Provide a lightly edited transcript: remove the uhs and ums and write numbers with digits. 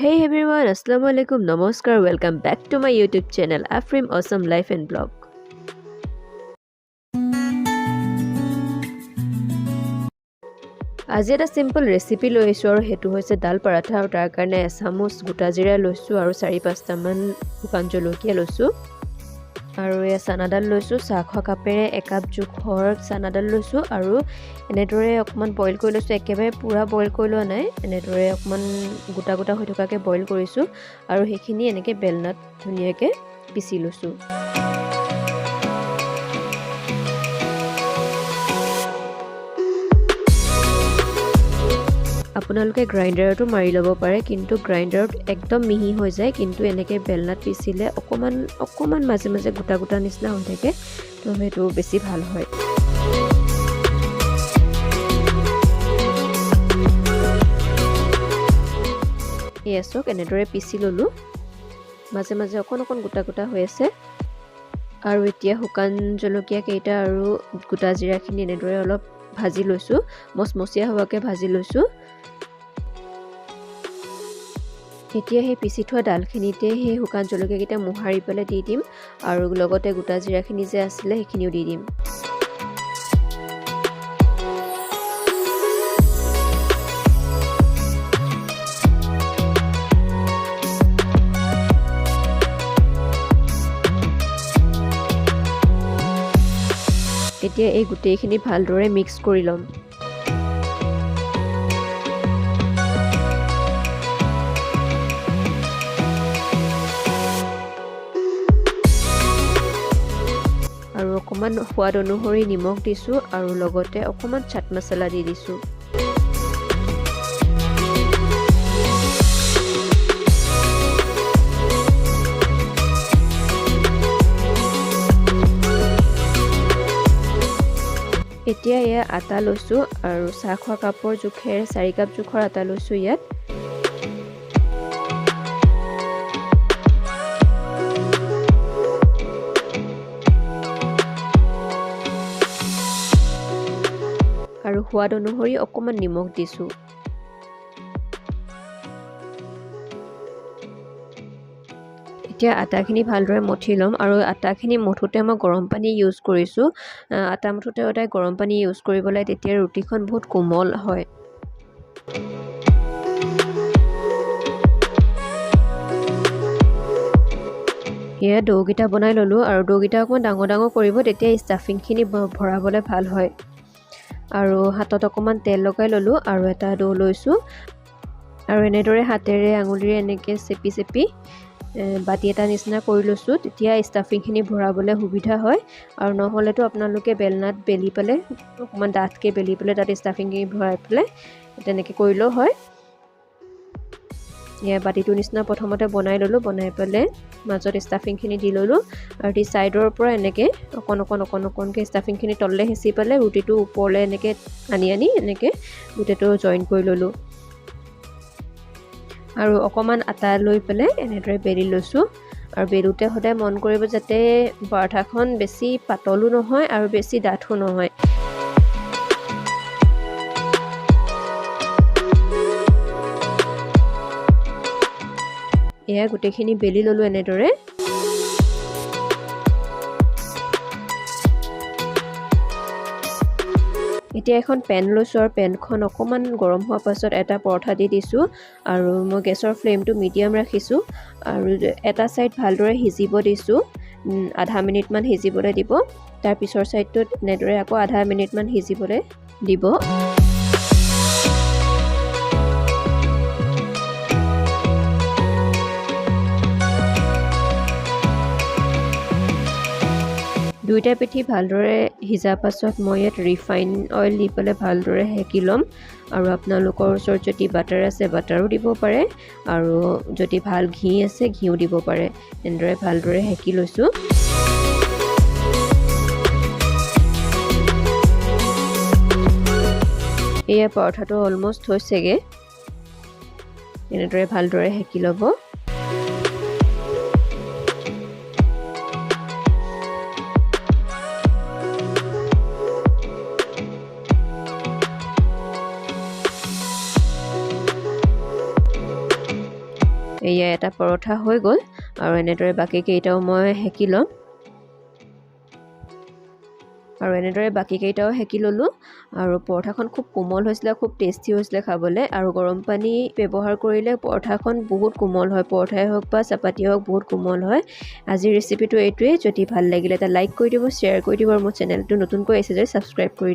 Hey everyone, Assalamu alaikum, namaskar, welcome back to my YouTube channel Afrim Awesome Life and Blog. আজি এটা simple recipe লৈ আহিছোঁ আৰু সেইটো হৈছে ডাল পৰাঠা। আৰু তাৰ কাৰণে এচামুচ গোটা জিৰা লৈছোঁ আৰু 4-5টামান শুকান জলকীয়া লৈছোঁ আৰু এয়া চানা দাল লৈছোঁ। চাহ খোৱা কাপেৰে একাপ জোখৰ চানা দাল লৈছোঁ আৰু এনেদৰে অকণমান বইল কৰি লৈছোঁ। একেবাৰে পূৰা বইল কৰি লোৱা নাই, এনেদৰে অকণমান গোটা গোটা হৈ থকাকৈ বইল কৰিছোঁ আৰু সেইখিনি এনেকৈ বেলনাত ধুনীয়াকৈ পিচি লৈছোঁ। আপোনালোকে গ্ৰাইণ্ডাৰতো মাৰি ল'ব পাৰে, কিন্তু গ্ৰাইণ্ডাৰত একদম মিহি হৈ যায়। কিন্তু এনেকৈ বেলনাত পিচিলে অকণমান অকণমান মাজে মাজে গোটা গোটা নিচিনা হৈ থাকে, তো সেইটো বেছি ভাল হয়। এয়া চাওক, এনেদৰে পিচি ল'লোঁ। মাজে মাজে অকণ অকণ গোটা গোটা হৈ আছে। আৰু এতিয়া শুকান জলকীয়া কেইটা আৰু গোটা জিৰাখিনি এনেদৰে অলপ ভাজি লৈছোঁ, মচমচীয়া হোৱাকৈ ভাজি লৈছোঁ। এতিয়া সেই পিচি থোৱা ডালখিনিতে সেই শুকান জলকীয়াকেইটা মোহাৰি পেলাই দি দিম আৰু লগতে গোটা জিৰাখিনি যে আছিলে সেইখিনিও দি দিম। এতিয়া এই গোটেইখিনি ভালদৰে মিক্স কৰি ল'ম। আৰু অকণমান সোৱাদ অনুসৰি নিমখ দিছোঁ আৰু লগতে অকণমান চাট মছলা দি দিছোঁ। এতিয়া এয়া আটা লৈছোঁ আৰু চাহ খোৱা কাপৰ জোখেৰে 4 কাপ জোখৰ আটা লৈছোঁ ইয়াত। আৰু সোৱাদ অনুসৰি অকণমান নিমখ দিছোঁ। এতিয়া আটাখিনি ভালদৰে মঠি ল'ম আৰু আটাখিনি মঠোঁতে মই গৰম পানী ইউজ কৰিছোঁ। আটা মঠোঁতে সদায় গৰম পানী ইউজ কৰিব লাগে, তেতিয়া ৰুটিখন বহুত কোমল হয়। এয়া দৌকেইটা বনাই ল'লোঁ আৰু দৌকেইটা অকণমান ডাঙৰ ডাঙৰ কৰিব, তেতিয়া ষ্টাফিংখিনি ভৰাবলৈ ভাল হয়। আৰু হাতত অকণমান তেল লগাই ল'লোঁ আৰু এটা দৌ লৈছোঁ আৰু এনেদৰে হাতেৰে আঙুলিৰে এনেকৈ চেপি চেপি বাতি এটা নিচিনা কৰি লৈছোঁ, তেতিয়া ষ্টাফিংখিনি ভৰাবলৈ সুবিধা হয়। আৰু নহ'লেতো আপোনালোকে বেলনাত বেলি পেলাই অকণমান ডাঠকৈ বেলি পেলাই তাত ষ্টাফিংখিনি ভৰাই পেলাই তেনেকৈ কৰিলেও হয়। এয়া বাতিটোৰ নিচিনা প্ৰথমতে বনাই ল'লোঁ, বনাই পেলাই মাজত ষ্টাফিংখিনি দি ল'লোঁ আৰু দি ছাইডৰ পৰা এনেকৈ অকণ অকণ অকণ অকণকৈ ষ্টাফিংখিনি তললৈ হেঁচি পেলাই ৰুটিটো ওপৰলৈ এনেকৈ আনি আনি এনেকৈ গোটেইটো জইন কৰি ল'লোঁ। আৰু অকণমান আটা লৈ পেলাই এনেদৰে বেলি লৈছোঁ। আৰু বেলোতে সদায় মন কৰিব যাতে পৰঠাখন বেছি পাতলো নহয় আৰু বেছি ডাঠো নহয়। এয়া গোটেইখিনি বেলি ল'লোঁ এনেদৰে। এতিয়া এখন পেন লৈছোঁ আৰু পেনখন অকণমান গৰম হোৱাৰ পাছত এটা পৰঠা দি দিছোঁ আৰু মই গেছৰ ফ্লেমটো মিডিয়াম ৰাখিছোঁ আৰু এটা ছাইড ভালদৰে সিজিব দিছোঁ, আধা মিনিটমান সিজিবলৈ দিব। তাৰ পিছৰ ছাইডটোত এনেদৰে আকৌ আধা মিনিটমান সিজিবলৈ দিব। দুয়োটা পিঠি ভালদৰে সিজাৰ পাছত মই ইয়াত ৰিফাইন অইল দি পেলাই ভালদৰে সেকি ল'ম। আৰু আপোনালোকৰ ওচৰত যদি বাটাৰ আছে বাটাৰো দিব পাৰে আৰু যদি ভাল ঘি আছে ঘিও দিব পাৰে। এনেদৰে ভালদৰে সেকি লৈছোঁ। এয়া পৰঠাটো অলমষ্ট হৈছেগৈ। এনেদৰে ভালদৰে সেকি ল'ব। এয়া এটা পৰঠা হৈ গ'ল আৰু এনেদৰে বাকী কেইটাও মই সেকি ল'ম। আৰু এনেদৰে বাকী কেইটাও সেকি ল'লোঁ। আৰু পৰঠাখন খুব কোমল হৈছিলে, খুব টেষ্টি হৈছিলে খাবলৈ। আৰু গৰম পানী ব্যৱহাৰ কৰিলে পৰঠাখন বহুত কোমল হয়, পৰঠাই হওক বা চাপাতিয়ে হওক, বহুত কোমল হয়। আজিৰ ৰেচিপিটো এইটোৱেই। যদি ভাল লাগিলে এটা লাইক কৰি দিব, শ্বেয়াৰ কৰি দিব আৰু মোৰ চেনেলটো নতুনকৈ আহিছে যদি ছাবস্ক্ৰাইব কৰি